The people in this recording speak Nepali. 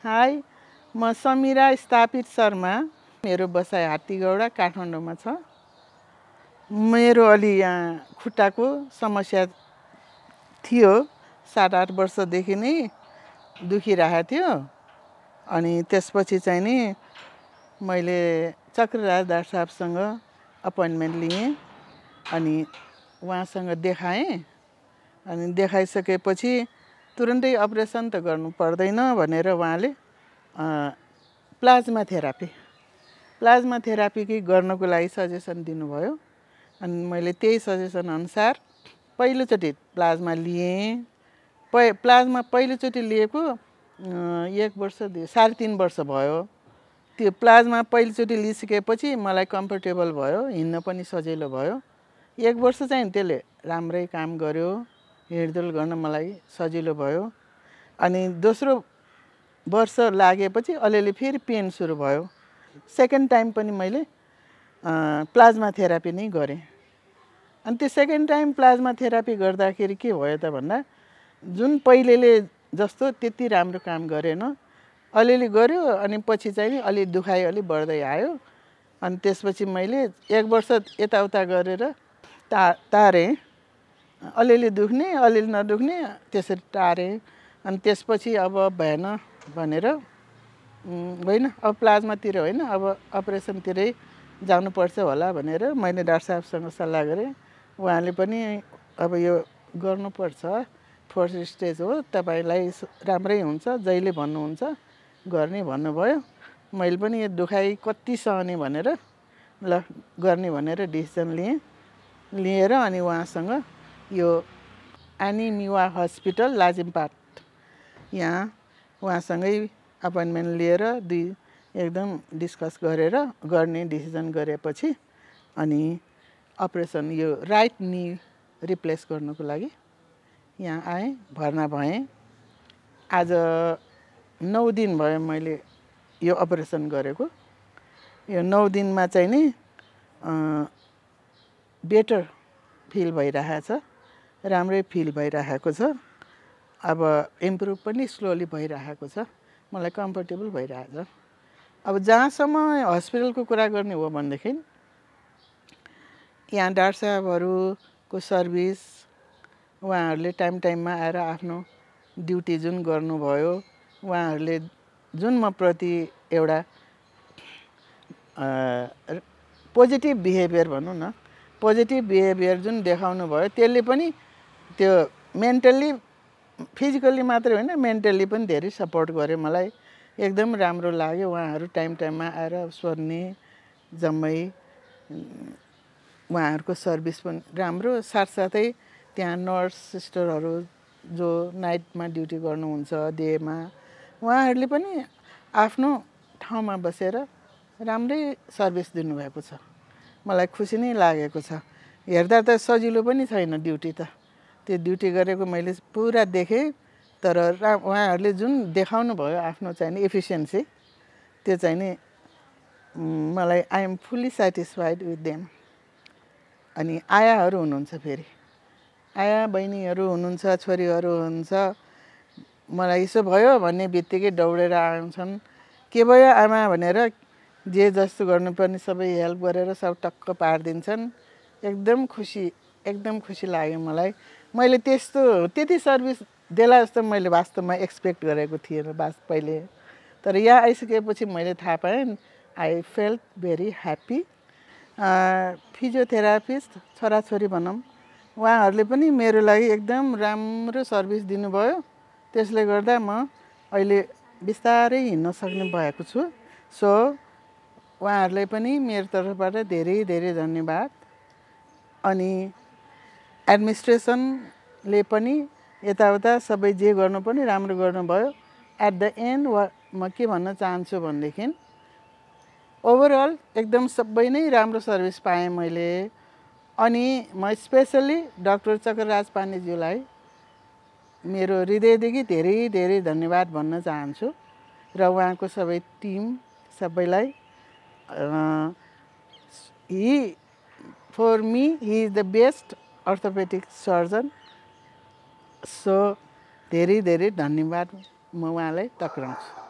हाई, म समीरा स्थापित शर्मा। मेरो बसाइ हात्तीगौडा काठमाडौँमा छ। मेरो अलि यहाँ खुट्टाको समस्या थियो। 7-8 वर्षदेखि नै दुखिरहेको थियो। अनि त्यसपछि चाहिँ नि मैले चक्रराज डाक्टर साहबसँग अपोइन्टमेन्ट लिएँ। अनि उहाँसँग देखाएँ। अनि देखाइसकेपछि तुरुन्तै अपरेसन त गर्नु पर्दैन भनेर उहाँले प्लाज्मा थेरापी गर्नको लागि सजेसन दिनुभयो। अनि मैले त्यही सजेसन अनुसार पहिलोचोटि प्लाज्मा लिएँ। प्लाज्मा पहिलोचोटि लिएको 1 वर्ष 3.5 वर्ष भयो। त्यो प्लाज्मा पहिलोचोटि लिइसकेपछि मलाई कम्फर्टेबल भयो, हिँड्न पनि सजिलो भयो। 1 वर्ष चाहिँ त्यसले राम्रै काम गर्यो, हिँडडुल गर्न मलाई सजिलो भयो। अनि दोस्रो वर्ष लागेपछि अलिअलि फेरि पेन सुरु भयो। सेकेन्ड टाइम पनि मैले प्लाज्मा थेरापी नै गरेँ। अनि त्यो सेकेन्ड टाइम प्लाज्मा थेरापी गर्दाखेरि के भयो त भन्दा जुन पहिलेले जस्तो त्यति राम्रो काम गरेन। अलिअलि गर्यो अनि पछि चाहिँ अलि दुखाइ अलि बढ्दै आयो। अनि त्यसपछि मैले 1 वर्ष यताउता गरेर टारेँ। अलिअलि दुख्ने अलिअलि नदुख्ने त्यसरी टारेँ। अनि त्यसपछि अब भएन भनेर होइन अब प्लाज्मातिर होइन अब अपरेसनतिरै जानुपर्छ होला भनेर मैले डाक्टर साहबसँग सल्लाह गरेँ। उहाँले पनि अब यो गर्नुपर्छ, 4th स्टेज हो, तपाईँलाई राम्रै हुन्छ, जहिले भन्नुहुन्छ गर्ने भन्नुभयो। मैले पनि यो दुखाइ कति सहने भनेर ल गर्ने भनेर डिसिजन लिएर अनि उहाँसँग यो एनिमिवा हस्पिटल लाजिमपाट यहाँ उहाँसँगै अपोइन्टमेन्ट लिएर एकदम डिस्कस गरेर गर्ने डिसिजन गरेपछि अनि अपरेसन यो राइट नी रिप्लेस गर्नको लागि यहाँ आएँ, भर्ना भएँ। आज 9 दिन भयो मैले यो अपरेसन गरेको। यो 9 दिनमा चाहिँ नि बेटर फिल भइरहेको छ, राम्रै फिल भइरहेको छ। अब इम्प्रुभ पनि स्लोली भइरहेको छ। मलाई कम्फर्टेबल भइरहेको छ। अब जहाँसम्म हस्पिटलको कुरा गर्ने हो भनेदेखि यहाँ डाक्टर साहबहरूको सर्भिस, उहाँहरूले टाइम टाइममा आएर आफ्नो ड्युटी जुन गर्नुभयो, उहाँहरूले जुन म प्रति एउटा पोजिटिभ बिहेभियर भनौँ न, पोजिटिभ बिहेभियर जुन देखाउनु भयो त्यसले पनि त्यो मेन्टल्ली फिजिकल्ली मात्रै होइन मेन्टल्ली पनि धेरै सपोर्ट गर्यो मलाई। एकदम राम्रो लाग्यो। उहाँहरू टाइम टाइममा आएर सोध्ने जम्मै उहाँहरूको सर्भिस पनि राम्रो। साथसाथै त्यहाँ नर्स सिस्टरहरू जो नाइटमा ड्युटी गर्नुहुन्छ, डेमा, उहाँहरूले पनि आफ्नो ठाउँमा बसेर राम्रै सर्भिस दिनुभएको छ। मलाई खुसी नै लागेको छ। हेर्दा त सजिलो पनि छैन ड्युटी त। त्यो ड्युटी गरेको मैले पुरा देखेँ। तर उहाँहरूले जुन देखाउनु भयो आफ्नो चाहिँ नि एफिसियन्सी, त्यो चाहिँ नि मलाई I am fully satisfied with them. अनि आयाहरू हुनुहुन्छ, फेरि आया बहिनीहरू हुनुहुन्छ, छोरीहरू हुनुहुन्छ। मलाई यसो भयो भन्ने बित्तिकै दौडेर आउँछन्। के भयो आमा भनेर जे जस्तो गर्नुपर्ने सबै हेल्प गरेर सब टक्क पारिदिन्छन्। एकदम खुसी लाग्यो मलाई। मैले त्यति सर्भिस देला जस्तो मैले वास्तवमा एक्सपेक्ट गरेको थिएन पहिले। तर यहाँ आइसकेपछि मैले थाहा पाएँ। I felt very happy. Physiotherapist छोराछोरी भनौँ, उहाँहरूले पनि मेरो लागि एकदम राम्रो सर्भिस दिनुभयो। त्यसले गर्दा म अहिले बिस्तारै हिँड्न सक्ने भएको छु। सो उहाँहरूलाई पनि मेरो तर्फबाट धेरै धेरै धन्यवाद। अनि एडमिनिस्ट्रेसनले पनि यताउता सबै जे गर्नु पनि राम्रो गर्नुभयो। एट द एन्ड म के भन्न चाहन्छु भनेदेखि ओभरअल एकदम सबै नै राम्रो सर्भिस पाएँ मैले। अनि म स्पेसल्ली डाक्टर चक्रराज पाण्डेज्यूलाई मेरो हृदयदेखि धेरै धेरै धन्यवाद भन्न चाहन्छु र उहाँको सबै टिम सबैलाई। For me, he is the best orthopedic surgeon. So धेरै धेरै धन्यवाद म उहाँलाई टक्राउँछु।